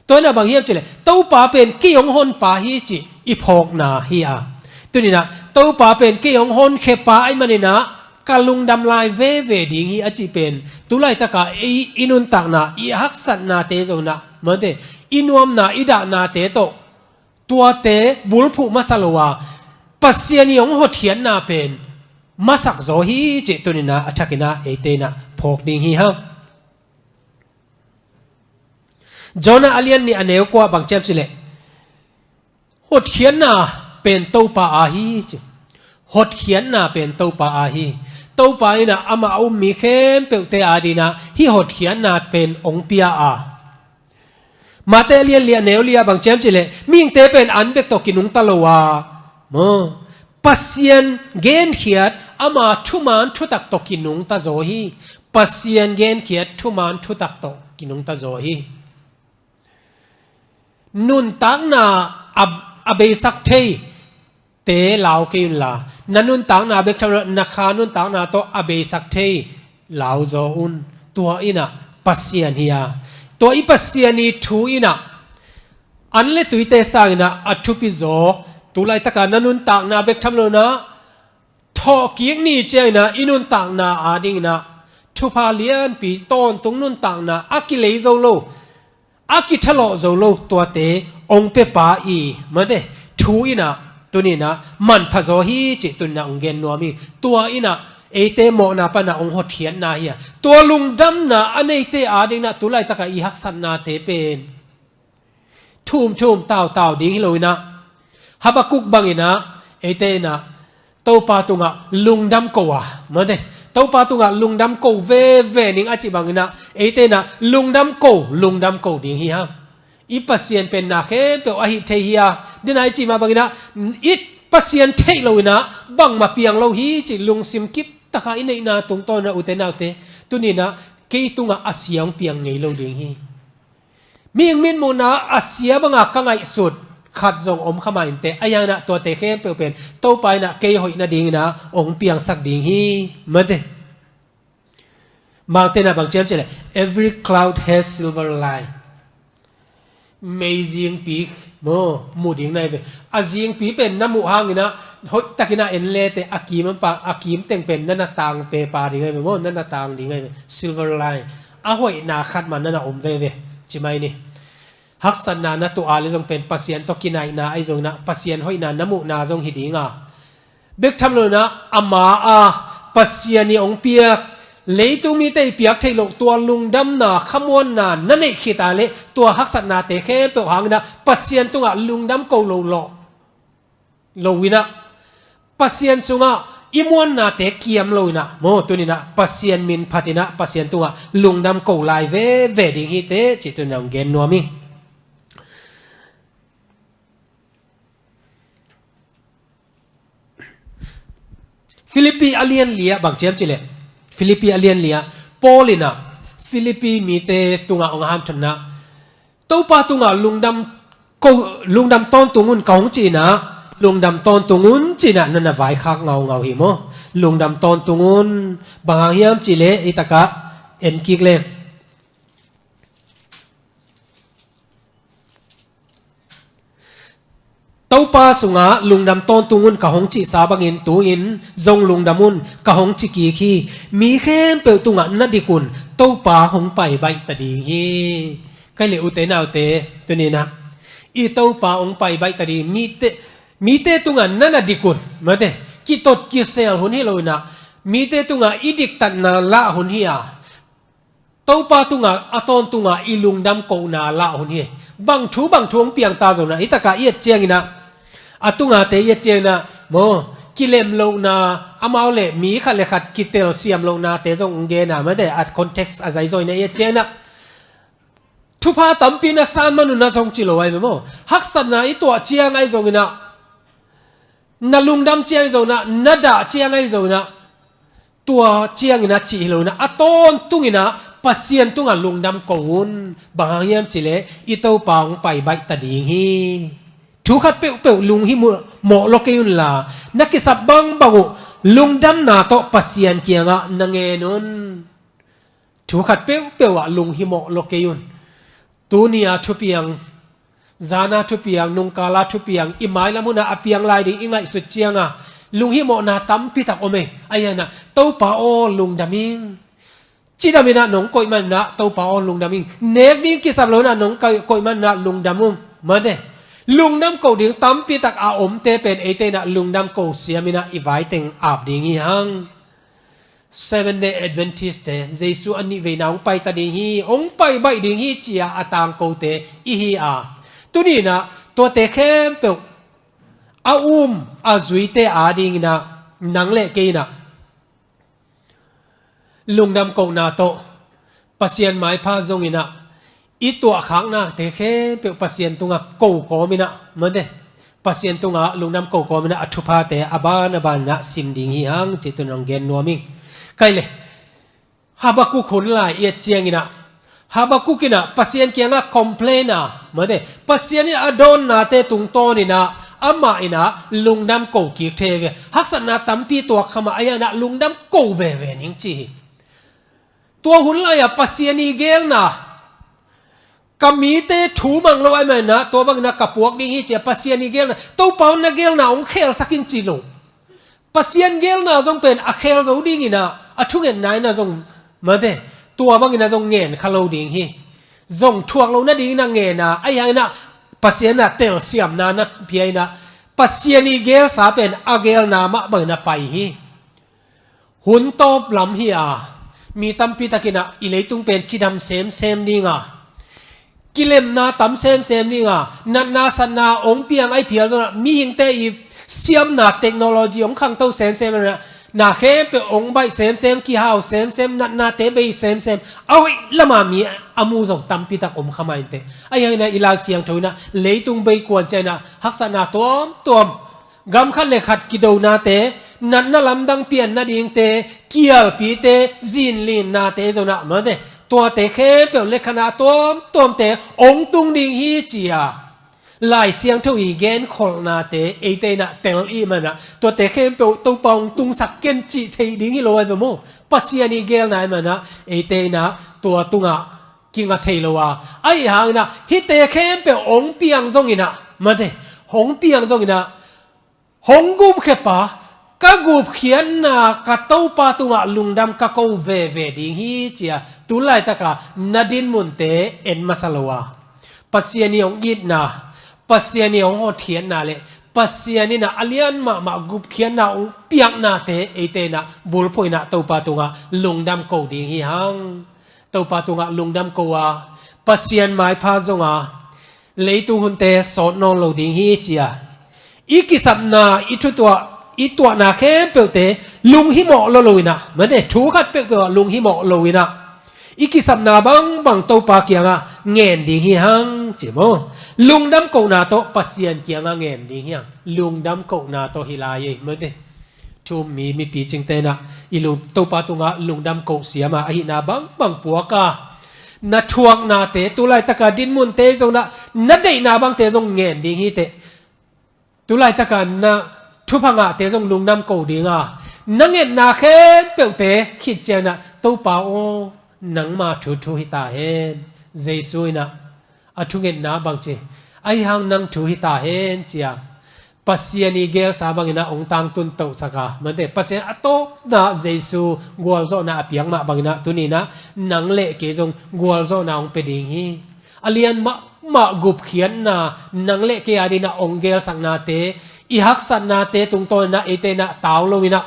Tua in ah bang hiam cih leh, Topa pen kei hong honpa hi cih i phawkna hi a. Tuni in ah Topa pen kei hong honkhia pa ahih manin ah ka lungdam lai veve ding hi a cih pen, tu laitakah ei i nuntakna, i haksatnate zong in ah, mate, i nuamna, i dahnate tawh, tuate bulphuh masa lo a, Pasian i hong hotkhiatna pen masak zaw hi cih tuni in ah a thakin ah eite in ah phawk ding hi hang. Jonah a lian nih, a neu kua bang ci hiam cih leh, hotkhiatna pen Topa aa hi ci. Hotkhiatna pen Topa aa hi. Topa in ah amah a um mi khempeuhte adingin ah hih hotkhiatna pen hong pia a. Mate a lian li, a neu li ah bang ci hiam cih leh, mihingte pen an bek tawh kinungta lo a, maw, Pasian genkhiat ama thuman thutak tawh kinungta zaw hi. Pasian genkhiat thuman thutak tawh kinungta zaw hi. Nuntakna a, a beisak theite lau kei unla, na nuntakna bek tham lo, na kha nuntakna tawh a beisak thei lau zaw un. Tua in ah Pasian hi a, tua i Pasian i thu in ah an le tuite sangin ah a thupi zaw. Tu laitakah na nuntakna bek tham lo in ah, thawhkik ni ciangin ah i nuntakna adingin ah thupha lianpi, tawntung nuntakna a kilei zo lo, a kithalawh zo lo, tuate hong piapa i, mate, thu in ah tuni in ah manpha zaw hi cih tuni in ah hong gen nuam hi. Tua in ah eite mawhna panin ah hong hotkhiatna hi a, tua lungdamna a neite adingin ah tu laitakah i haksatnate pen thumthum tautau ding hi lo in ah, Habakuk bangin ah, eite in ah, Topa tungah lungdam ko a, mate, Topa tungah lungdam ko veve ning a cih bangin ah, eite in ah lungdam ko, lungdam ko ding hi hang. I Pasian pen na khempeuh ahi thei hi a, den a i cih mah bangin ah, i Pasian theih lo in ah, bangmah piang lo hi cih lungsim kip taka i neihna tungtawn in ah, ute naute, tuni in ah, kei tungah a sia hong piang ngei lo ding hi. Mihing mitmuhna a sia banga ka ngaihsut khat zong om kha mah inteh, a hi hang in ah tuate khempeuh pen Topa in ah kei hoih nadingin ah hong piangsak ding hi, mate. Mangte in ah bang ci hiam cih leh, "Every cloud has silver line." Mei zingpi maw, mu ding na hi ve. A zingpi pen na muh hangin ah hoihtakin ah en le teh, a kim a pa, a kim teng pen na na tang pepa ding ahi ve maw, na na tang ding ahi ve. Silver line. A hoihna khat mah na na om veve. Ci mai ni. Haksatna na tuah a leh zong pen Pasian tawh kinaihna ahi zongin ah, Pasian hoihna na muhna zong hi ding a, bek tham lo in ah, ama a, Pasian i hong piak, leitung mite i piak theih loh tua lungdamna, khamuanna na neih khit a leh, tua haksatnate khempeuh hangin ah Pasian tungah lungdam ko lo, lo, lo in ah, Pasian sungah i muannate kiam lo in ah, maw, tuni in ah Pasian min phat in ah Pasian tungah lungdam ko lai veve ding hi teh, cih tuni in ah hong gen nuam ing. Filipi a lian li ah bang ci hiam cih leh, Filipi a lian li ah Paul in ah Filipi mite tungah hong hanthotna, Topa tungah lungdam ko, lungdam tawntung un ka hong cih in ah, lungdam tawntung un cih in ah na na vaikhak ngaungau hi maw. Lungdam tawntung un, bang hang hiam cih leh, ei takah en kik leng. Topa sungah lungdam tawntung un ka hong cihsa bangin tu-in zong lungdam un ka hong ci kik hi. Mi khempeuh tungah na dik un, Topa hong pai baih ta ding hi. Kei le ute naute, tuni in ah i Topa hong pai baih ta ding, mite, mite tungah na na dik un, mate, kitot kisel hun hi lo in ah, mite tungah i diktatna lah hun hi a, Topa tungah, a tawntungah i lungdam kohna lah hun hi. Bang thu, bang thu hong piang ta zongin ah, hi takah i et ciangin ah, a tungate i et ciangin ah, maw, kilem lohna, amau le mi khat le khat kitel siam lohnate zong hong gen a, mate, a context a zai zaw in ah i et ciangin ah, thupha tampi na san man un ah zong ci lo ahi ve maw. Haksatna i tuah ciang ahi zongin ah, na lungdam ciang ahi zongin ah, na dah ciang ahi zongin ah, tua ciangin ah cih hi lo in ah, a tawntungin ah Pasian tungah lungdam ko un. Bang hang hiam cih leh, i Topa hong pai baih ta ding hi. Thu khat peuhpeuh lunghimawh lo kei un la, na kisap bangbang uh lungdamna tawh Pasian kiangah na ngen un. Thu khat peuhpeuh ah lunghimawh lo kei un. Tuni a thupiang, zan a thupiang, nungkal a thupiang, i mailam hun ah a piang lai ding i ngaihsut ciang a, lunghimawhna tampi tak om e. Ahi hang in ah, Topa aw lungdam ing. Cidam in ah nong koih man in ah, Topa aw lungdam ing. Nek ding kisam lo in ah nong koih, koih man in ah lungdam ung. Mate. Lungdam ko ding tampi tak a omte pen eite in ah lungdam ko siam in ah i vai teng ap ding hi hang. Seven Day Adventist te, Jesu a nih veina hong pai ta ding hi, hong pai baih ding hi ci a a tangkote i hi a. Tuni in ah tuate khempeuh a um a zuite adingin ah nang le kei in ah lungdam kohna tawh Pasian maipha zongin ah i tuahkhaknate khempeuh Pasian tungah ko kawmin ah, mate, Pasian tungah lungdam ko kawmin ah a thuphate a ban a ban in ah sim ding hi hang, cih tuni in hong gen nuam ing. Kei le Habakuk hun lai i et ciangin ah, Habakuk in ah Pasian kiangah complain a, mate, Pasian in a dawnnate tungtawnin ah amah in ah lungdam ko kik thei ve. Haksatna tampi tuak kha mah, ahi hang in ah lungdam ko veve ning ci hi. Tua hun lai-ah Pasian i gelna, ka mite thu mang lo ahih manin ah tua bangin ah ka puak ding hi ci a Pasian i gelna, Topa aw na gelna hong khelsak in ci lo. Pasian gelna zong pen a khel zo dingin ah, a thungetna in ah zong, mate, tua bangin ah zong ngen kha lo ding hi. Zong thuak lo nadingin ah ngen a, ahi hang in ah Pasian in ah telsiamna na pia in ah, Pasian i gelsa pen a gelna mah bangin ah pai hi. Hun tawp lam hi a, mi tampi takin ah i leitung pen cidam semsem ding a, kilemna tam semsem ding a, natna satna hong piang ahi phial zongin ah, mihingte i siamna technology hong khangto semsem a, na khempeuh hong baih semsem, kihau semsem, natnate bei semsem, a hoih lama mi a mu zong tampi tak om kha mah inteh. Ahi hangin ah i Lai Siangtho in ah leitung bei kuan ciangin ah haksatna tuamtuam, gam khat le khat kidonate, natna lamdang pian nadingte, kialpite, zinlinnate zong ah mate, tuate khempeuh le khatna tuamtuamte hong tung ding hi ci-a Lai Siangtho i genkholhnate eite in ah tel i hih manin ah, tuate khempeuh Topa hong tungsak ken cih thei ding hi lo ahi ve maw? Pasian i geelna i hih manin ah eite in ah tua tungah kinga thei lo a, ahi hangin ah hihte khempeuh hong piang zongin ah mate, hong piang zongin ah hong gupkhiapa, ka gupkhiatna ka Topa tungah lungdam ka ko veve ding hi ci-a tu laitaka na dinmunte en masa lo a, Pasian i hong itna, Pasian i hong hotkhiatna le Pasian in ah a lian mahmah gupkhiatna hong piaknate eite in ah bulphuh in ah Topa tungah lungdam ko ding hi hang. Topa tungah lungdam ko a, Pasian maipha zong a, leitung hunte sawt nawn lo ding hi ci-a i kisapna, i thutuah, i tuahna khempeuhte lunghimawh lo lo in ah mate, thu khat peuhpeuh ah lunghimawh lo in ah i kisapna bangbang Topa kiangah ngen ding hi hang ci maw? Lungdam kohna tawh Pasian kiangah ngen ding hi hang. Lungdam kohna tawh hi lai ei mate. Thu um mi mipi cingte in ah i lung, Topa tungah lungdam koh siam a, ahihna bangbang puak a, na thuaknate, tu laitaka dinmunte zong ah na deihna bangte zong ngen ding hi teh. Tu laitaka na thupha ngahte zong lungdam ko ding a, na ngetna khempeuhte khit ciangin ah Topa aw, nangma thu thu hi ta hen. Jesu in ah a thungetna bang ci, ahi hang nang thu hi ta hen ci-a Pasian i geelsa bangin ah hong tangtun tohsak a mate, Pasian a tawpna Jesu gualzawhna a piak mah bangin ah tuni in ah nang le kei zong gualzawhna hong pia ding hi. A lian mahmah gupkhiatna, nang le kei a dingin ah hong geelsaknate, i haksatnate tungtawn in ah eite in ah tau lo in ah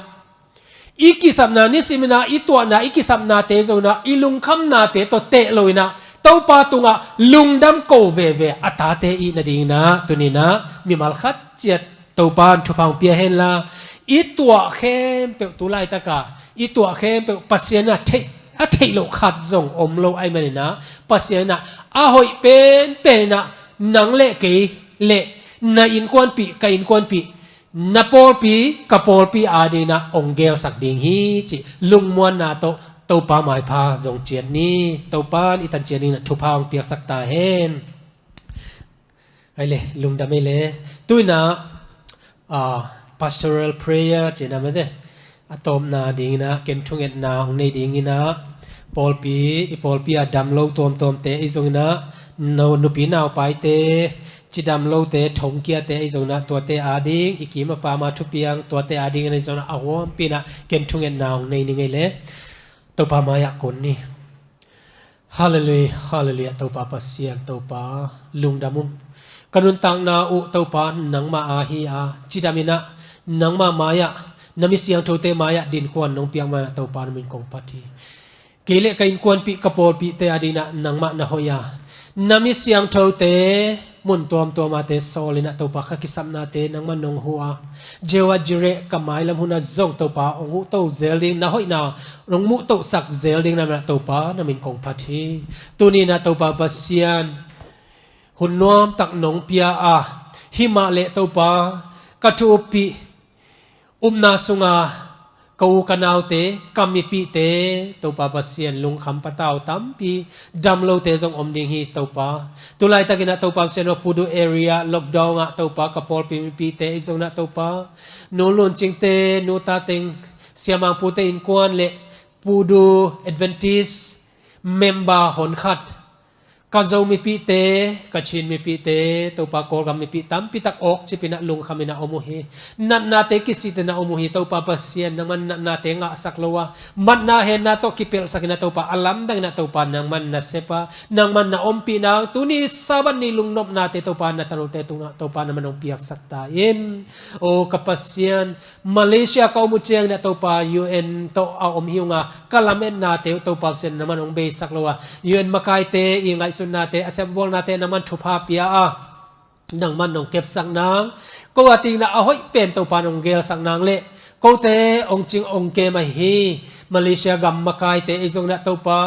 i kisapna, nisimin ah i tuahna, i kisapnate zong ah i lungkhamnate tawh teh lo in ah Topa tungah lungdam ko veve a tate i hih nadingin ah tuni in ah mimal khat ciat Topa in thupha hong pia hen la, i tuah khempeuh, tu laitaka i tuah khempeuh Pasian in ah theih, a theih loh khat zong om lo ahih manin ah Pasian in ah a hoih penpen in ah nang le kei le na innkuanpih, ka innkuanpih, na pawlpi, ka pawlpi a dingin ah hong geelsak ding hi cih lungmuanna tawh Topa maipha zong ciat ni. Topa in i tan ciat dingin ah thupha hong piaksak ta hen. Ai le, lungdam ei le. Tu in ah, ah, pastoral prayer ci-in ah mate, a tawpna dingin ah ken thungetna hong nei dingin ah, pawlpi, i pawlpi a dam lo tuamtuamte i zongin ah, no, nupi naupaite, cidam lote, thongkiate i zongin ah tuate a ding, i kim a pam a thupiang tuate a dingin i zongin ah a huampi in ah ken thungetna hong nei ning ei le. Topa mai-ah kun ni. Halleluiah, halleluiah, Topa Pasian, Topa lungdam ung. Ka nuntakna uh Topa nangmah a hi a, cidam in ah nangmah mai-ah, na mi siangthote mai-ah dinkuan nong piak manin ah Topa na min kong phat hi. Kei le ka innkuanpih, ka pawlpihte a dingin ah nangmah na hoih a, na mi siangthote mun tuamtuam ate sawl in ah Topa ka kisapnate nangmah nong huh a, Jehovah Jireh ka mailam hun ah zong Topa hong huhto zel ding, na hoihna hong muhtohsak zel ding na min ah Topa na min kong phat hi. Tuni in ah Topa Pasian, hun nuamtak nong pia a, himah leh Topa ka thu uppih upna sunga ka u ka naute, ka mipihte, Topa Pasian, lungkham patau tampi, dam lote zong om ding hi Topa. Tu laitakin ah Topa Pasian, Pudu area lockdown ah Topa ka pawlpi mipihte i zongin ah Topa, Nu Lun Cingte, Nu Ta Teng, Sia Mang Pute innkuan le Pudu Adventist member honkhat, ka Zo mipihte, ka Chin mipihte, Topa Kawlgam mipih tampi tak awkcip in ah lungkham in ah om uh hi. Natnate kisik in ah om uh hi. Topa Pasian, nangman natnate ngahsak lo a, matna henna tawh kipelhsak in ah Topa, a lamdang in ah Topa nangman na sep a, nangman na ompih nang, tuni Sabbath ni lungnopnate Topa na tanote tungah Topa na man hong piaksak ta in. O ka Pasian, Malaysia ka om uh ciangin ah Topa U N tawh a om hi ung a, ka lametnate uh Topa Pasian na man hong beisak lo a, U N makaite i ngaih ngaihsutnate, a sepbawlnate nangman thupha pia a, nangman nong kepsak nang, ko a dingin a hoih pen Topa nong gelsak nang le kote hong cing hong kem ahi Malaysia gam makaite i zongin ah Topa,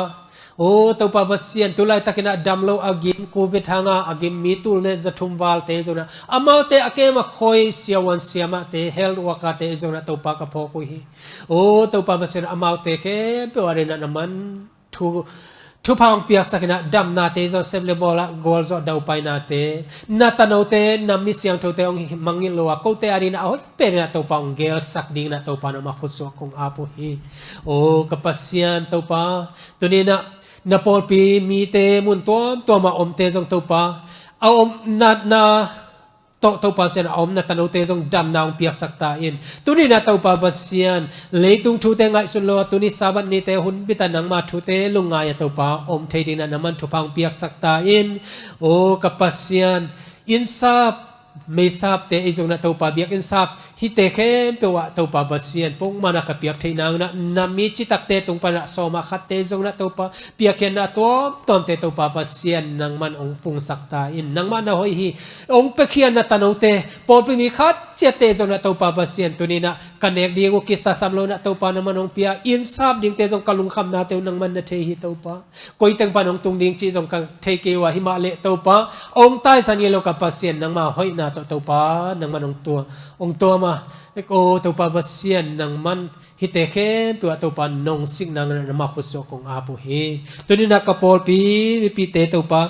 o Topa Pasian, tu laitakin ah damlo a gim, covid hanga a gim mi tul le za thum valte zongin ah amaute a kem a khoi siavuan siamahte, health workerte i zongin ah Topa ka phawk uh hi. O Topa Pasian, amaute khempeuh a dingin ah nangman thu, thupha hong piaksak in ah damnate zong sep le bawl ah gualzawh daupainate, na tanote, na mi siangthote hong mangngilh lo a kote a dingin ah a hoih pen in ah Topa hong gelsak dingin ah Topa nangma khutsuah kong ap uh hi. O ka Pasian Topa, tuni in ah na pawlpi mite mun tuamtuam a omte zong Topa, a om na, na tawh Topa Pasian, a om na tanote zong damna hong piaksak ta in. Tuni in ah Topa Pasian, leitung thute ngaihsun lo a tuni Sabbath nite hun bit a nangma thute lungngai a Topa om thei dingin ah nangman thupha hong piaksak ta in. O ka Pasian, innsap, meisapte i zongin ah Topa, biakinn sap hite khempeuh ah Topa Pasian, pongman a ka piak theih nangin ah na mi citakte tung panin ah sawm ah khatte zongin ah Topa, piakkhiatna tuamtuamte Topa Pasian nangman hong pungsak ta in. Nangmah na hoih hi. Hong piakkhiat na tanote, pawlpi mi khat ciatte zongin ah Topa Pasian, tuni in ah ka nek ding uh kista sam lo in ah Topa nangman hong pia, innsap dingte zong ka lungkhamnate uh nangman na thei hi Topa. Koi teng pan hong tung ding cih zong ka thei kei uh a, himah leh Topa hong taisan ngei lo ka Pasian, nangma hoihna tawh Topa nangman hong tua, hong tuam a, o Topa Pasian, nangman hite khempeuh ah Topa nong sik nangin ah nangma khutsuah kong ap uh hi. Tuni in ah ka pawlpi mipite Topa,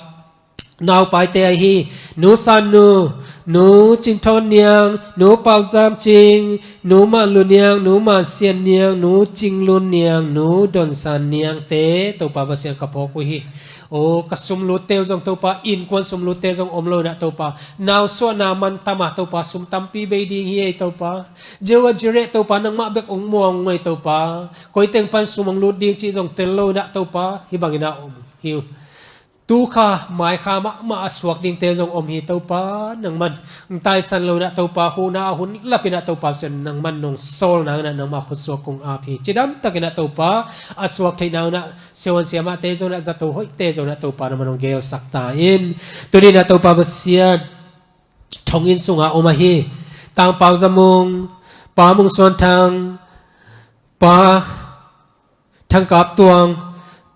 naupaite ahi Nu San Nu, Nu Cin Thawn Niang, Nu Pau Zam Cing, Nu Man Lu Niang, Nu Man Sian Niang, Nu Cing Lun Niang, Nu Don San Niangte Topa Pasian ka phawk uh hi. O ka sumlutte uh zong Topa, innkuan sumlutte zong om lo in ah Topa, nausuahna man tam a Topa, sum tampi bei ding hi ei Topa. Jehovah Jireh Topa, nangmah bek hong muang hong ngei Topa. Koi teng pan sum hong lut ding cih zong tel lo in ah Topa, hih bangin ah om hi uh. Tu kha mai kha mahmah a suak dingte zong om hi Topa, nangman hong taisan lo in ah Topa, huhna a hun lap in ah Topa Pasian, nangman nong sawl nangin ah nangma khutsuah kong ap hi. Cidam takin ah Topa, a suak theih nangin ah siavuan siamahte zongin ah, zato hoihte zongin ah Topa nangman hong gelsak ta in. Tuni in ah Topa Pasian, Thong Inn sungah om ahi Tang Pau Za Mung, Pa Mung Suan Thang, Pa Thang Kap Tuang,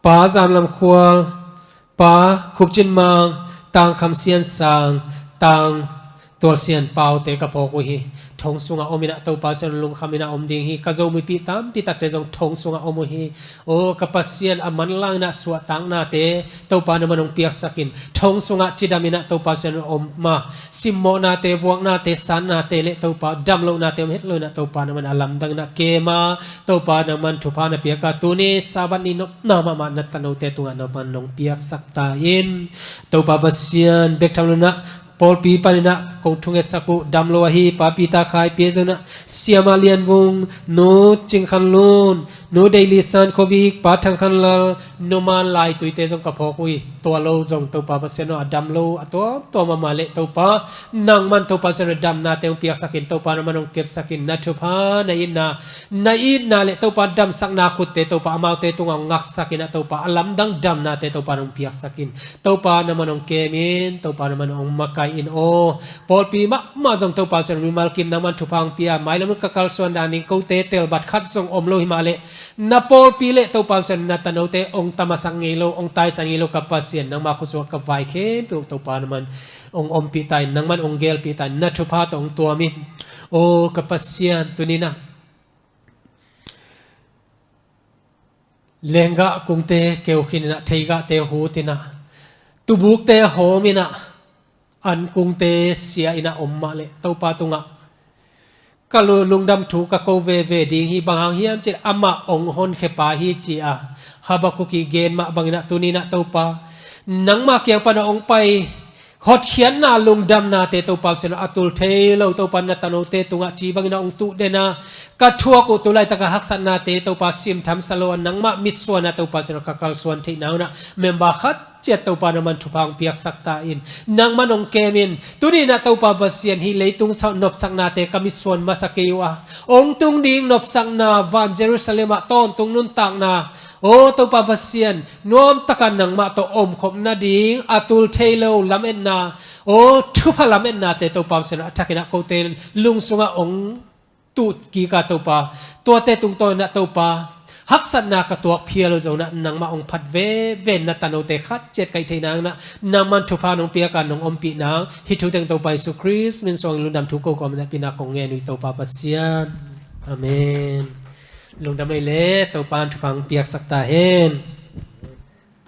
Pa Zam Lam Khual, Pa Khup Cin Mang, Tang Kham Sian Sang, Tang Tual Sian Paute ka phawk uh hi. Thong sungah om in ah Topa Pasian lungkham in ah om ding hi. Ka Zo mipi tampi takte zong thong sungah om uh hi. O ka Pasian, a manlang in ah suahtaknate Topa nangman hong piaksak in, thong sungah cidam in ah Topa Pasian om ma, simmawhnate, vuaknate, sannate le Topa damlohnate om het lo in ah Topa nangman a lamdang in ah kem a, Topa nangman thupha na piak a, tuni Sabbath ni nopna mahmah na tanote tungah nangman nong piaksak ta in. Topa Pasian, bek tham lo in ah pawlpi panin ah kong thungetsak uh damlo ahi Pa Peter Khai Pia zongin ah, Siamah Lian Vung, Nu Cing Khan Lun, Nu Dei Li San Kho Bik, Pa Thang Khan Lal, Nu Man Lai Tuite zong ka phawk uh hi. Tua lo zong Topa Pasian aw, a damlo a tuamtuam mahmah le Topa, nangman Topa Pasian aw damnate hong piaksak in, Topa nangman hong kepsak in, na thupha, na itna, na itna le Topa damsakna khutte Topa amaute tungah hong ngaksak in ah Topa, a lamdang damnate Topa nong piaksak in, Topa nangman hong kem in, Topa nangman hong makaih in aw. Pawlpi mahmah zong Topa Pasian mimal kim nangman thupha hong pia, mailam un ka kalsuan dan ding kote telbat khat zong om lo himah leh, na pawlpi le Topa Pasian na tanote hong tamasak ngei lo, hong taisan ngei lo ka Pasian, nangma khutsuah ka vai khempeuh Topa nangman hong ompih ta in, nangman hong gelpih ta in, na thupha tawh hong tuam in. O ka Pasian, tuni in ah lenggah kungte keu khin in ah, theigahte hut in ah, tubukte hawm in ah, an kungte sia in ah om mah leh Topa tungah ka lu-, lungdam thu ka ko veve ding hi. Bang hang hiam cih leh amah hong honkhia pa hi ci-a Habakkuk i gen mah bangin ah tuni in ah Topa, nangma kiang pan ah hong pai hotkhiatna lungdamnate Topa Pasian aw, a tul thei lo Topa na tanote tungah ci bangin ah hong tuh den a, ka thuak uh tu laitak a haksatnate Topa simtham sa lo a, nangmah mitsuan ah Topa Pasian aw ka kalsuan theih nangin ah member khat ciat Topa nangman thupha hong piaksak ta in, nangman hong kem in. Tuni-in ah Topa Pasian, hih leitung sa-, nopsaknate ka mitsuan masa kei uh a, hong tung ding nopsakna van Jerusalem ah tawntung nuntakna, aw Topa Pasian, nuamtaka nangmah tawh omkhop nading a tul thei lo lametna, aw thupha lametnate Topa hong sen a, a thakin ah kote lung sungah hong tuh kik a Topa, tuate tungtawn in ah Topa, haksatna ka tuak phial uh zongin ah nangmah hong phat veve in, na tanote khat ciat kaih theih nangin ah nangman thupha nong piak a, nong ompih nang, hih thu teng Topa Jesu Khrist min suangin lungdam thu ko kawmin a pina kong ngen uh hi Topa Pasian. Amen. Lungdam ei le, Topa in thupha hong piaksak ta hen.